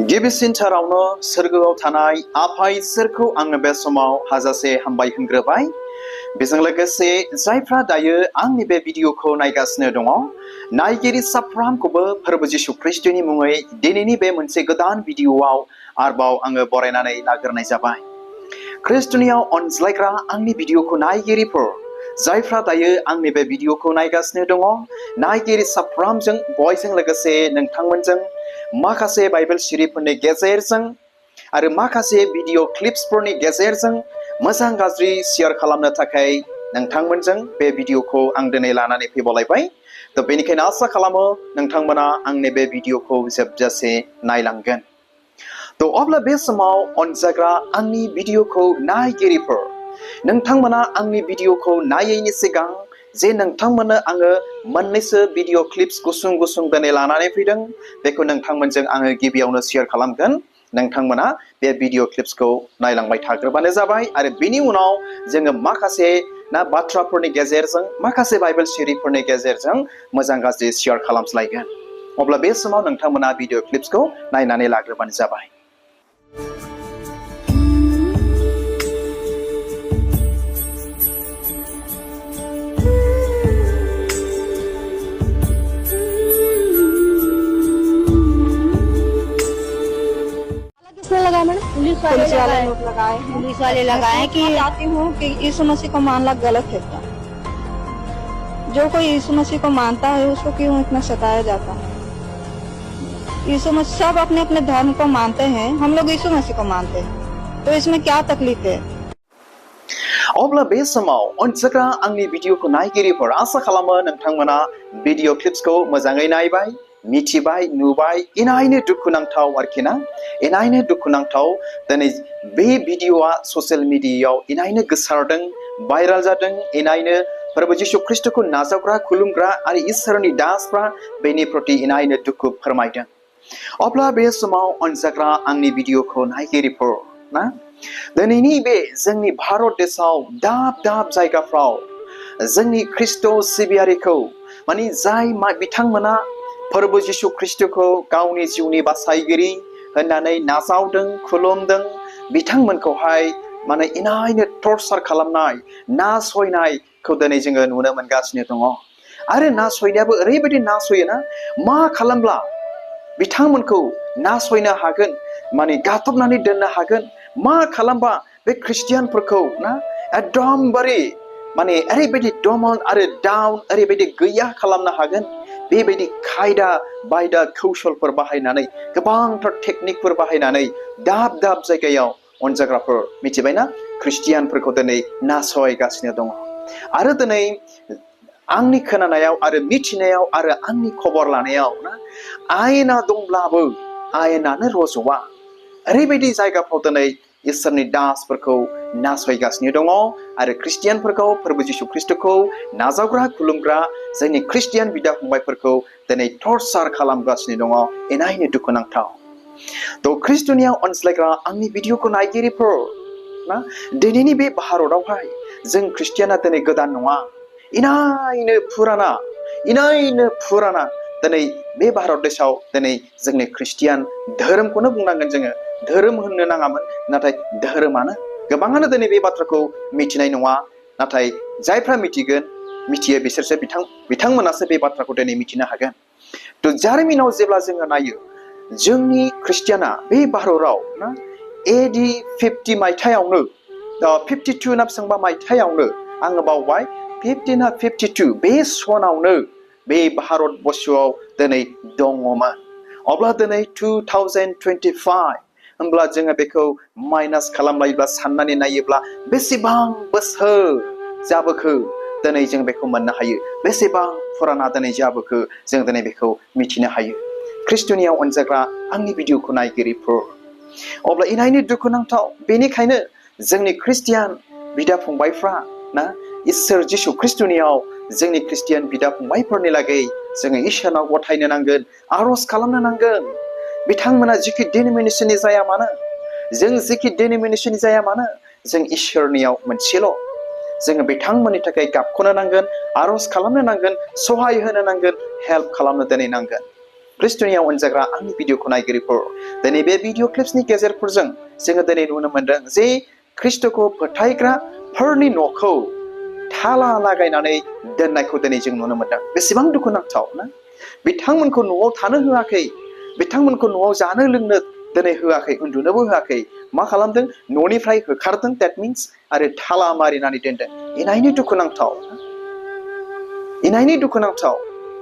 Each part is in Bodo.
गिबिसिनथारावनो सोरगोआव थानाय आफा इसोरखौ आङो बे समाव हाजासे हामबाय होनग्रोबाय। बेजों लोगोसे जायफ्रा दायो आंनि बे भिडिअखौ नायगासिनो दङ, नायगिरि साफ्रोमखौबो फोरबो जिशु ख्रीष्टनि मुङै दिनैनि बे मोनसे गोदान भिडिअआव आरोबाव आङो बरायनानै लाग्रोनाय जाबाय। ख्रीष्टनियाव अनज्लायग्रा आंनि भिडिअखौ नायगिरिफोर, जायफ्रा दायो आंनि बे भिडिअखौ नायगासिनो दङ, नायगिरि साफ्रोमजों बयजों लोगोसे नोंथांमोनजों माखासे बाइबेल सिरिफोरनि गेजेरजों आरो माखासे भिडिअ क्लिप्सफोरनि गेजेरजों मोजां गाज्रि शेयार खालामनो थाखाय नोंथांमोनजों बे भिडिअखौ आं दिनै लानानै फैबावलायबाय। थ' बेनिखायनो आसा खालामो नोंथांमोना आंनि बे भिडिअखौ जोबजासे नायलांगोन। थ' अब्ला बे समाव अनजाग्रा आंनि भिडिअखौ नायगिरिफोर, नोंथांमोना आंनि भिडिअखौ नायैनि सिगां जे नोंथांमोननो आङो मोननैसो भिडिअ क्लिप्स गुसुं गुसुं दिनै लानानै फैदों, बेखौ नोंथांमोनजों आङो गिबियावनो शेयार खालामगोन। नोंथांमोना बे भिडिअ क्लिप्सखौ नायलांबाय थाग्रोबानो जाबाय आरो बिनि उनाव जोङो माखासे बाथ्राफोरनि गेजेरजों माखासे बाइबेल सिरिफोरनि गेजेरजों मोजां गाज्रि शेयार खालामस्लायगोन। अब्ला बे समाव नोंथांमोना भिडिअ क्लिप्सखौ नायनानै लाग्रोबानो जाबाय। पुलिस वाले नोट लगाए, पुलिस वाले लगाए कि चाहती हूँ कि यीशु मसीह को मानना गलत है क्या? जो कोई यीशु मसीह को मानता है उसको क्यों इतना सताया जाता है? यीशु मसीह सब अपने अपने धर्म को मानते हैं, हम लोग यीशु मसीह को मानते हैं, तो इसमें क्या तकलीफ है? अब्ला बे समाव अनजाग्रा आंनि भिडिअखौ नायगिरिफोर, आसा खालामो नोंथांमोना भिडिअ क्लिप्सखौ मोजाङै नायबाय, मिथिबाय, नुबाय। इनायनो दुखुनांथाव आरोखि ना, इनायनो दुखुनांथाव। दिनै बे भिडिअआ ससियेल मिडियायाव इनायनो गोसारदों, भाइरेल जादों। इनायनो फोरबो जिशु ख्रीष्टखौ नाजावग्रा, खुलुमग्रा आरो इसोरनि दासफ्रा बेनि प्रति इनायनो दुखु फोरमायदों। अब्ला बे समाव अनजाग्रा आंनि भिडिअखौ नायगिरिफोर ना, दिनैनि बे जोंनि भारत देशआव दाब दाब जायगाफ्राव जोंनि ख्रीष्ट सिबियारिखौ माने जाय बिथांमोना फोरबो जिशु ख्रीष्टखौ गावनि जिउनि बासायगिरि होननानै नाजावदों, खुलुमदों, बिथांमोनखौहाय माने इनायनो टर्चार खालामनाय, नासयनायखौ दिनै जोङो नुनो मोनगासिनो दङ। आरो नासयनायाबो ओरैबायदि नासयोना, मा खालामब्ला बिथांमोनखौ नासयनो हागोन, माने गादबनानै दोननो हागोन, मा खालामबा बे ख्रिस्टियानफोरखौ ना एकदमबारे माने ओरैबायदि दमन आरो डाउन ओरैबायदि गैया खालामनो हागोन, बेबायदि खायदा बायदा कौशलफोर बाहायनानै, गोबांथार टेकनिकफोर बाहायनानै दाब दाब जायगायाव अनजाग्राफोर मिथिबायना, ख्रिस्टियानफोरखौ दिनै नासयगासिनो दङ। आरो दिनै आंनि खोनानायाव आरो मिथिनायाव आरो आंनि खबर लानायाव ना, आयेना दंब्लाबो आयेनानो रज'आ, ओरैबायदि जायगाफ्राव दिनै इसोरनि दासफोरखौ नासयगासिनो दङ आरो ख्रिस्टियानफोरखौ, फोरबो जिशु ख्रीष्टखौ नाजावग्रा, खुलुमग्रा जोंनि ख्रिस्टियान बिदा फंबायफोरखौ दिनै टर्चार खालामगासिनो दङ। इनायनो दुखुनांथाव। थ' ख्रिस्टनियाव अनज्लायग्रा आंनि भिडिअखौ नायगिरिफोर ना, दिनैनि बे भारतआवहाय जों ख्रिस्टियाना दिनै गोदान नङा, इनायनो फुराना दिनै बे भारत देशआव दिनै जोंनि ख्रिस्टियान धोरोमखौनो बुंनांगोन जोङो, धोरोम होननो नाङामोन, नाथाय धोरोमानो। गोबाङानो दिनै बे बाथ्राखौ मिथिनाय नङा, नाथाय जायफ्रा मिथियो बिसोरसो बिथांमोनासो बे बाथ्राखौ दिनै मिथिनो हागोन। थ' जारिमिनाव जेब्ला जोङो नायो, जोंनि ख्रिस्टियाना बे भारताव ना AD 50 मायथाइयावनो 52 ना बेसेबांबा मायथाइयावनो, आङो बावबाय, 50 ना 52 बे सनावनो बे भारत बर्षआव दिनै दङमोन। अब्ला दिनै 2025 होमब्ला जोङो बेखौ माइनास खालामलायोब्ला, साननानै नायोब्ला बेसेबां बोसोर जाबोखो दिनै जों बेखौ मोननो हायो, बेसेबां फुराना दिनै जाबोखो जों दिनै बेखौ मिथिनो हायो। ख्रिस्टनियाव अनजाग्रा आंनि भिडिअखौ नायगिरिफोर, अब्ला इनायनो दुखुनांथाव। बेनिखायनो जोंनि ख्रिस्टियान बिदा फंबायफ्रा ना, इसोर जिशु ख्रिस्टनियाव जोंनि ख्रिस्टियान बिदा फंबायफोरनि लागै जोङो इसोरनाव गथायनो नांगोन, आर'ज खालामनो नांगोन। बिथांमोना जिखि डिनोमिनेसननि जाया मानो, जों जिखि डिनोमिनेसननि जाया मानो, जों इसोरनियाव मोनसेल'। जोङो बिथांमोननि थाखाय गाबख'नो नांगोन, आर'ज खालामनो नांगोन, सहाय होनो नांगोन, हेल्प खालामनो दिनै नांगोन। ख्रिस्ट'नियाव अनजाग्रा आंनि भिडिअखौ नायगिरिफोर दिनै बे भिडिअ क्लिप्सनि गेजेरफोरजों जोङो दिनै नुनो मोन्दों जे ख्रिस्ट'खौ फोथायग्राफोरनि न'खौ थाला लागायनानै दोननायखौ दिनै जों नुनो मोन्दों। बेसेबां दुखुनांथाव ना? बिथांमोनखौ न'आव थानो होआखै, बिथांमोनखौ न'आव जानो लोंनो दिनै होआखै, उन्दुनोबो होआखै। मा खालामदों? न'निफ्राय होखारदों, द्याट मिन्स, आरो थाला मारिनानै दोनदों। इनायनो दुखुनांथाव, इनायनो दुखुनांथाव।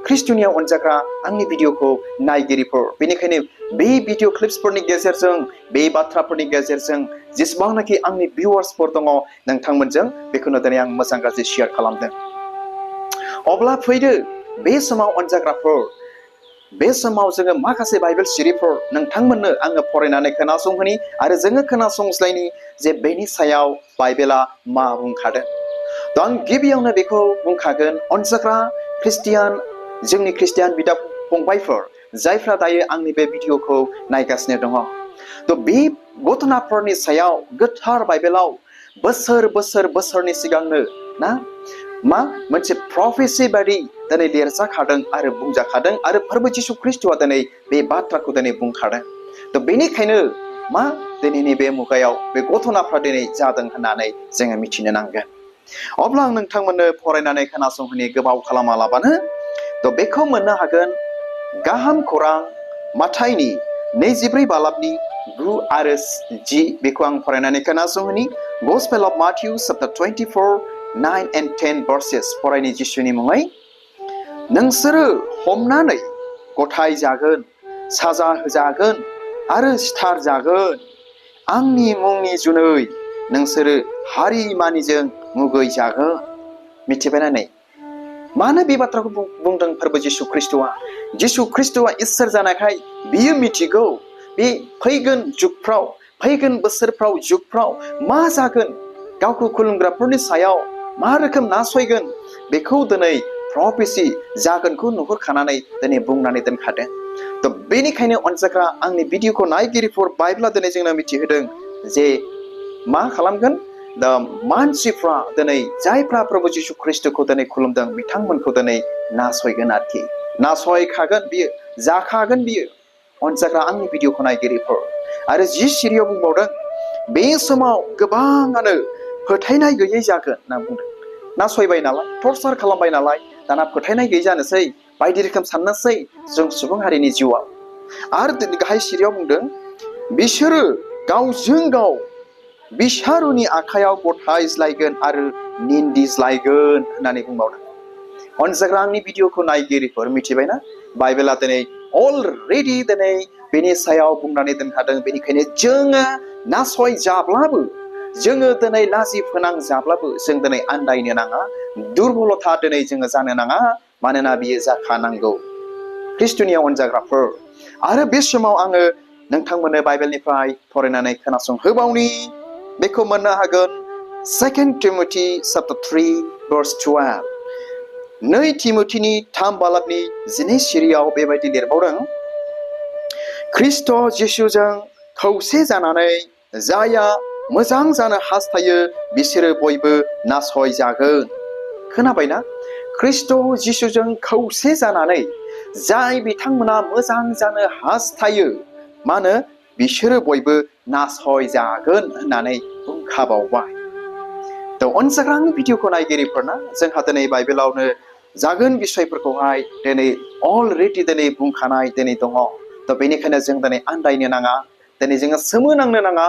ख्रिस्ट'नियाव अनजाग्रा आंनि भिडिअखौ नायगिरिफोर, बेनिखायनो बे भिडिअ क्लिप्सफोरनि गेजेरजों, बे बाथ्राफोरनि गेजेरजों जेसेबांनाखि आंनि भिउवार्सफोर दङ नोंथांमोनजों बेखौनो दिनै आं मोजां गाज्रि शेयार खालामदों। अब्ला फैदो बे समाव अनजाग्राफोर, बे समाव जोङो माखासे बाइबेल सिरिफोर नोंथांमोननो आङो फरायनानै खोनासंहोनि आरो जोङो खोनासंज्लायनि जे बेनि सायाव बाइबेला मा बुंखादों। दा आं गिबियावनो बेखौ बुंखागोन, अनजाग्रा ख्रिस्टियान, जोंनि ख्रिस्टियान बिदा फंबायफोर जायफ्रा दायो आंनि बे भिडिअखौ नायगासिनो दङ, थ' बे घटनाफोरनि सायाव गोथार बाइबेलाव बोसोरनि सिगांनो ना मा मोनसे प्रफेसि बायदि दिनै लिरजाखादों आरो बुंजाखादों आरो फोरबो जिशु ख्रिस्ट'आ दिनै बे बाथ्राखौ दिनै बुंखादों। थ' बेनिखायनो मा दिनैनि बे मुगायाव बे घटनाफ्रा दिनै जादों होननानै जोङो मिथिनो नांगोन। अब्ला आं नोंथांमोननो फरायनानै खोनासंहोनि गोबाव खालामालाबानो। थ' बेखौ मोननो हागोन गाहाम खौरां माथाइनि 24 बालाबनि 9 आरो 10, बेखौ आं फरायनानै खोनासंहोनि। Gospel of Matthew chapter 24 9 and 10 verses, फरायनि जिसुनि मुङै। नोंसोरो हमनानै गथाय जागोन, साजा होजागोन आरो सिथार जागोन। आंनि मुंनि जुनै नोंसोरो हारि मानिजों मुगै जागोन। मिथिबायना नै? मानो बे बाथ्राखौ बुंदों फोरबो जिशु ख्रिस्ट'आ? जिशु ख्रिस्ट'आ इसोर जानायखाय बियो मिथिगौ बे फैगोन जुगफ्राव, फैगोन बोसोरफ्राव, जुगफ्राव मा जागोन, गावखौ खुलुमग्राफोरनि सायाव मा रोखोम नासयगोन, बेखौ दिनै प्रफेसि जागोनखौ नुहुरखानानै दिनै बुंनानै दोनखादों। थ' बेनिखायनो अनजाग्रा आंनि भिडिअखौ नायगिरिफोर, बाइबेला दिनै जोंनो मिथिहोदों जे मा खालामगोन? दा मानसिफ्रा दिनै जायफ्रा प्रभु जिशु ख्रिस्ट'खौ दिनै खुलुमदों बिथांमोनखौ दिनै नासयगोन आरोखि, नासयखागोन बियो, जाखागोन बियो। अनजाग्रा आंनि भिडिअखौ नायगिरिफोर, आरो 10 सिरियाव बुंबावदों बे समाव गोबाङानो फोथायनाय गैयै जागोन होनना बुंदों। नासयबाय नालाय, टर्चार खालामबाय नालाय, दाना फोथायनाय गैयै जानोसै, बायदि रोखोम साननोसै जों सुबुं हारिनि जिउआव। आरो गाहाय सिरियाव बुंदों बिसोरो गावजों गाव बिसारुनि आखायाव गथायज्लायगोन आरो निन्दिज्लायगोन होननानै बुंबावदों। अनजाग्रा आंनि भिडिअखौ नायगिरिफोर, मिथिबायना? बाइबेला दिनै अलरेडि दिनै बेनि सायाव बुंनानै दोनखादों। बेनिखायनो जोङो नासय जाब्लाबो, जोङो दिनै लाजि फोनांजाब्लाबो जों दिनै आन्दायनो नाङा, दुरबलथा दिनै जोङो जानो नाङा, मानोना बियो जाखानांगौ। ख्रिस्ट'नियाव अनजाग्राफोर, आरो बे समाव आङो नोंथांमोननो बाइबेलनिफ्राय फरायनानै खोनासंहोबावनि। बेखौ मोननो हागोन 2 टिमथि चैप्टार 3 verse 12। 2 टिमथिनि 3 बालाबनि 19 सिरियाव बेबायदि लिरबावदों, ख्रिस्ट' जिशुजों खौसे जानानै जायहा मोजां जानो हास्थायो बिसोरो बयबो नासयजागोन। खोनाबायना? ख्रिस्ट' जिशुजों खौसे जानानै जाय बिथांमोना मोजां जानो हास्थायो, मा होनो, बिसोरो बयबो नासयजागोन होननानै बुंखाबावबाय। थ' अनजाग्रा आंनि भिडिअखौ नायगिरिफोरना, जोंहा दिनै बाइबेलावनो जागोन बिसयफोरखौहाय दिनै अलरेडि दिनै बुंखानाय दिनै दङ। थ' बेनिखायनो जों दिनै आन्दायनो नाङा, दिनै जोङो सोमोनांनो नाङा।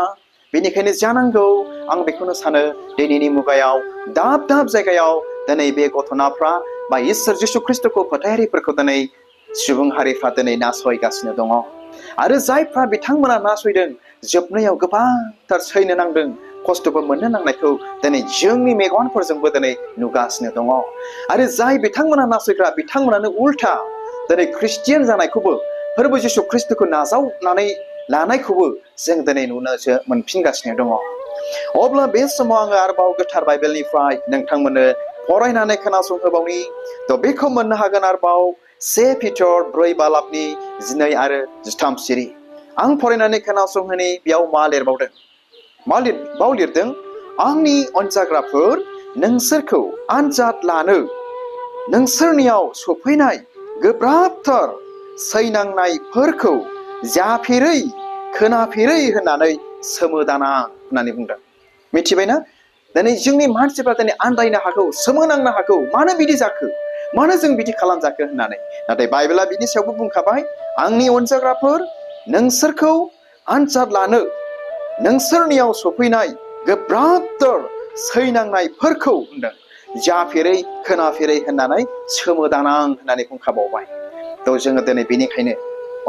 बेनिखायनो जानांगौ आं बेखौनो सानो, दिनैनि मुगायाव दाब दाब जायगायाव दिनै बे घटनाफ्रा बा इसोर जिशु ख्रिस्ट'खौ फोथायारिफोरखौ दिनै सुबुं हारिफ्रा दिनै नासयगासिनो दङ। आरो जायफ्रा बिथांमोना नासयदों, जोबनायाव गोबांथार सैनो नांदों, खस्थ'बो मोननो नांनायखौ दिनै जोंनि मेगनफोरजोंबो दिनै नुगासिनो दङ। आरो जाय बिथांमोना नासयग्रा, बिथांमोनानो उल्था दिनै ख्रिस्टियान जानायखौबो, फोरबो जिशु ख्रिस्ट'खौ नाजावनानै लानायखौबो जों दिनै नुनोसो मोनफिनगासिनो दङ। अब्ला बे समाव आङो आरोबाव गोथार बाइबेलनिफ्राय नोंथांमोननो फरायनानै खोनासंहोबावनि। थ' बेखौ मोननो हागोन आरोबाव 1 पिटर 4 बालाबनि 12 आरो 13 सिरि। आं फरायनानै खोनासंहोनि, बेयाव मा लिरबावदों? बाव लिरदों, आंनि अनजाग्राफोर, नोंसोरखौ आनजाद लानो नोंसोरनियाव सफैनाय गोब्राबथार सैनांनायफोरखौ जाफेरै खोनाफेरै होननानै सोमोदाना होननानै बुंदों। मिथिबायना? दिनै जोंनि मानसिफ्रा दिनै आन्दायनो हागौ, सोमोनांनो हागौ, मानो बिदि जाखो, मानो जों बिदि खालामजाखो होननानै। नाथाय बाइबेला बिनि सायावबो बुंखाबाय, आंनि अनजाग्राफोर, नोंसोरखौ आनजाद लानो नोंसोरनियाव सफैनाय गोब्राबथार सैनांनायफोरखौ होनदों जाफेरै खोनाफेरै होननानै सोमोदानां होननानै बुंखाबावबाय। जोङो दिनै बेनिखायनो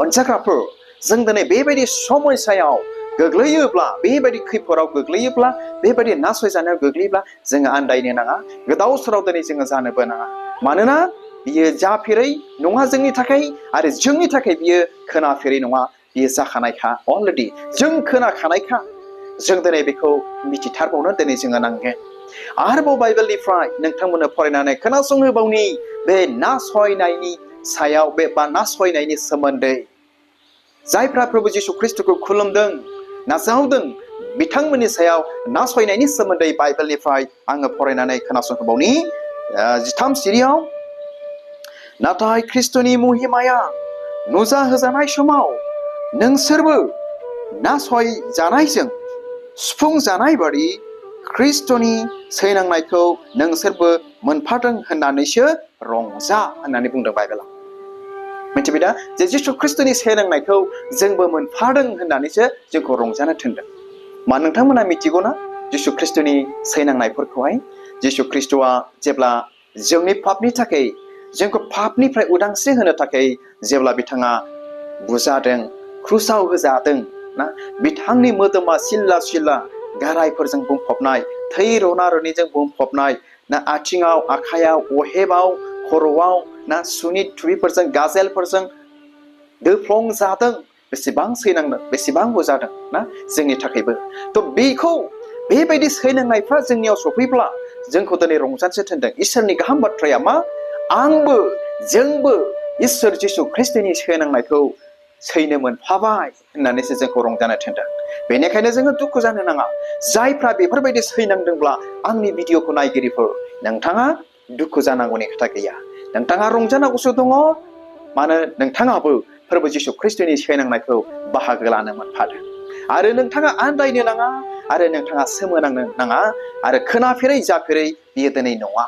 अनजाग्राफोर, जों दिनै बेबायदि समस्यायाव गोग्लैयोब्ला, बेबायदि खैफोदाव गोग्लैयोब्ला, बेबायदि नासयजानायाव गोग्लैयोब्ला जोङो आन्दायनो नाङा, गोदाव सोराव दिनै जोङो जानोबो नाङा। मानोना बियो जाफेरै नङा जोंनि थाखाय, आरो जोंनि थाखाय बियो खोनाफेरै नङा, बियो जाखानायखा, अलरेडि जों खोनाखानायखा। जों दिनै बेखौ मिथिथारबावनो दिनै जोङो नांगोन। आरोबाव बाइबेलनिफ्राय नोंथांमोननो फरायनानै खोनासंहोबावनि बे नासयनायनि सायाव, बे बा नासयनायनि सोमोन्दै। जायफ्रा प्रभु जिशु ख्रिस्टखौ खुलुमदों, नाजावदों, बिथांमोननि सायाव नासयनायनि सोमोन्दै बाइबेलनिफ्राय आङो फरायनानै खोनासंहोबावनि। 13 सिरियाव, नाथाय ख्रिस्टनि महिमाया नुजाहोजानाय समाव नोंसोरबो नासयजानायजों सुफुंजानाय बादि ख्रिस्टनि सैनांनायखौ नोंसोरबो मोनफादों होननानैसो रंजा होननानै बुंदों बाइबेला। मिथिबाय दा? जे जिशु ख्रिस्टनि सैनांनायखौ जोंबो मोनफादों होननानैसो जोंखौ रंजानो थिनदों। मा नोंथांमोना मिथिगौना जिशु ख्रिस्टनि सैनांनायफोरखौहाय? जिशु ख्रिस्टआ जेब्ला जोंनि पापनि थाखाय, जोंखौ पापनिफ्राय उदांस्रि होनो थाखाय जेब्ला बिथाङा बुजादों, क्रुसाव होजादों ना, बिथांनि मोदोमा सिल्ला सिल्ला गारायफोरजों बुंफबनाय, थै रना रनिजों बुंफबनाय ना, आथिङाव, आखायाव, अहेबाव, खर'आव ना, सुनि थुरिफोरजों, गाजेलफोरजों दोफ्लं जादों। बेसेबां सैनांदों, बेसेबां बुजादों ना जोंनि थाखायबो। बेखौ, बेबायदि सैनांनायफ्रा जोंनियाव सफैब्ला जोंखौ दिनै रंजानोसो थिनदों। इसोरनि गाहाम बाथ्राया मा? आंबो, जोंबो इसोर जिशु ख्रिस्टनि सैनांनायखौ सैनो मोनफाबाय होननानैसो जोंखौ रंजानो थिनदों। बेनिखायनो जोङो दुखु जानो नाङा। जायफ्रा बेफोरबायदि सैनांदोंब्ला आंनि भिडिअखौ नायगिरिफोर, नोंथाङा दुखु जानांगौनि खोथा गैया, नोंथाङा रंजानांगौसो दङ। मानो? नोंथाङाबो प्रभु जिशु ख्रिस्टनि सैनांनायखौ बाहागो लानो मोनफादों। आरो नोंथाङा आन्दायनो नाङा, आरो नोंथाङा सोमोनांनो नाङा, आरो खोनाफेरै जाफेरै बियो दिनै नङा,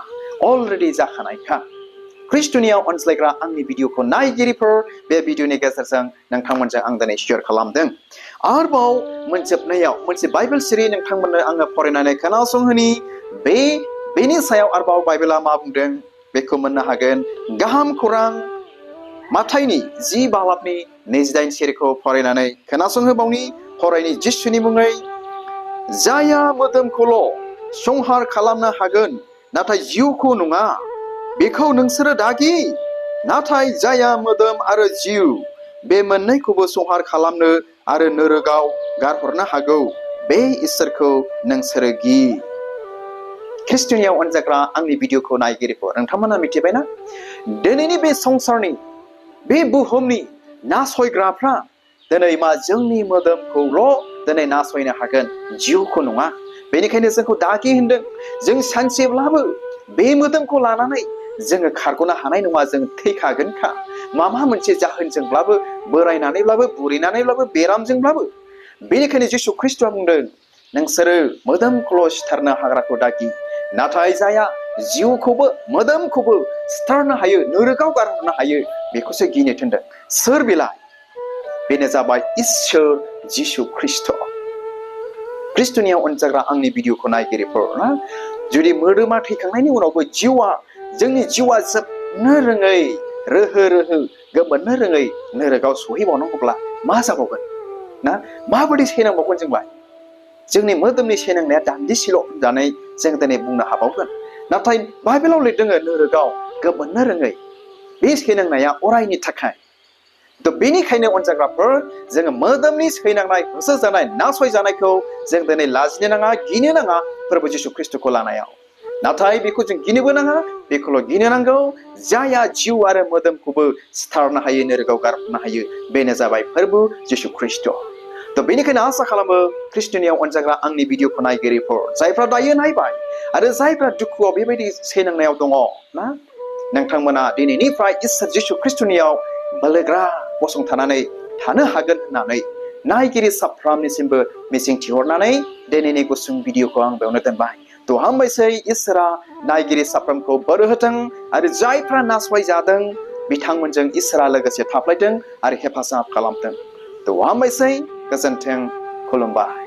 अलरेडि जाखानायखा। ख्रिस्टनियाव अनज्लायग्रा आंनि भिडिअखौ नायगिरिफोर, बे भिडिअनि गेजेरजों नोंथांमोनजों आं दिनै शेयार खालामदों। आरोबाव जोबनायाव मोनसे बाइबेल सिरि नोंथांमोननो आङो फरायनानै खोनासंहोनि। बेनि सायाव आरोबाव बाइबेला मा बुंदों बेखौ मोननो हागोन। गाहाम खौरां माथाइनि 10 बाहागनि 28 सिरिखौ फरायनानै खोनासंहोबावनि। फरायनि जिसुनि मुङै, जाया मोदोमखौल' संहार खालामनो हागोन, नाथाय जिउखौ नङा, बेखौ नोंसोरो दागि। नाथाय जाया मोदोम आरो जिउ, बे मोननैखौबो संहार खालामनो आरो नोरोगाव गारहरनो हागौ, बे इसोरखौ नोंसोरो गि। ख्रिस्टनियाव अनजाग्रा आंनि भिडिअखौ नायगिरिफोर, नोंथांमोना मिथिबायना? दिनैनि बे संसारनि, बे बुहुमनि नासयग्राफ्रा दिनै मा जोंनि मोदोमखौल' दिनै नासयनो हागोन, जिउखौ नङा। बेनिखायनो जोंखौ दागि होनदों। जों सानसेब्लाबो बे मोदोमखौ लानानै जोङो खारग'नो हानाय नङा, जों थैखागोनखा। माबा मोनसे जाहोनजोंब्लाबो, बोरायनानैब्लाबो, बुरैनानैब्लाबो, बेरामजोंब्लाबो। बेनिखायनो जिशु ख्रिस्टआ बुंदों, नोंसोरो मोदोमखौल' सिथारनो हाग्राखौ दागि, नाथाय जाया जिउखौबो मोदोमखौबो सिथारनो हायो, नोरोगाव गारहरनो हायो, बेखौसो गिनो थिनदों। सोर बेलाय? बेनो जाबाय इसोर जिशु ख्रिस्ट। ख्रिस्टनियाव अनजाग्रा आंनि भिडिअखौ नायगिरिफोर ना, जुदि मोदोमा थैखांनायनि उनावबो जिउआ, जोंनि जिउआ जोबनो रोङै, रोहो रोहो गोमोरनो रोङै नोरोगाव सहैबावनांगौब्ला मा जाबावगोन ना? माबायदि सैनांबावगोन जोंलाय? जोंनि मोदोमनि सैनांनाया दान्दिसेल' होननानै जों दिनै बुंनो हाबावगोन। नाथाय बाइबेलाव लिरदों नोरोगाव गोमोरनो रोङै, बे सैनांनाया अरायनि थाखाय। बेनिखायनो अनजाग्राफोर, जोङो मोदोमनि सैनांनाय, होसोजानाय, नासयजानायखौ जों दिनै लाजिनो नाङा, गिनो नाङा प्रभु जिशु ख्रिस्टखौ लानायाव। नाथाय बेखौ जों गिनोबो नाङा, बेखौल' गिनो नांगौ, जाया जिउ आरो मोदोमखौबो सिथारनो हायो, नोरोगाव गारहरनो हायो, बेनो जाबाय प्रभु जिशु ख्रिस्ट। बेनिखायनो आसा खालामो ख्रिस्टनियाव अनजाग्रा आंनि भिडिअखौ नायगिरिफोर, जायफ्रा दायो नायबाय आरो जायफ्रा दुखुआव बेबायदि सैनांनायाव दङ ना, नोंथांमोना दिनैनिफ्राय इसोर जिशु ख्रिस्टनियाव बोलोग्रा गसंथानानै थानो हागोन होननानै नायगिरि साफ्रामनिसिमबो मिजिंथिहरनानै दिनैनि गुसुं भिडिअखौ आं बेयावनो दोनबाय। थ' हामबायसै इसोरा नायगिरि साफ्रोमखौ बोर होथों आरो जायफ्रा नासयजादों बिथांमोनजों इसोरा लोगोसे थाफ्लायथों आरो हेफाजाब खालामथों। थ' हामबायसै, गोजोन्थों, खुलुमबाय।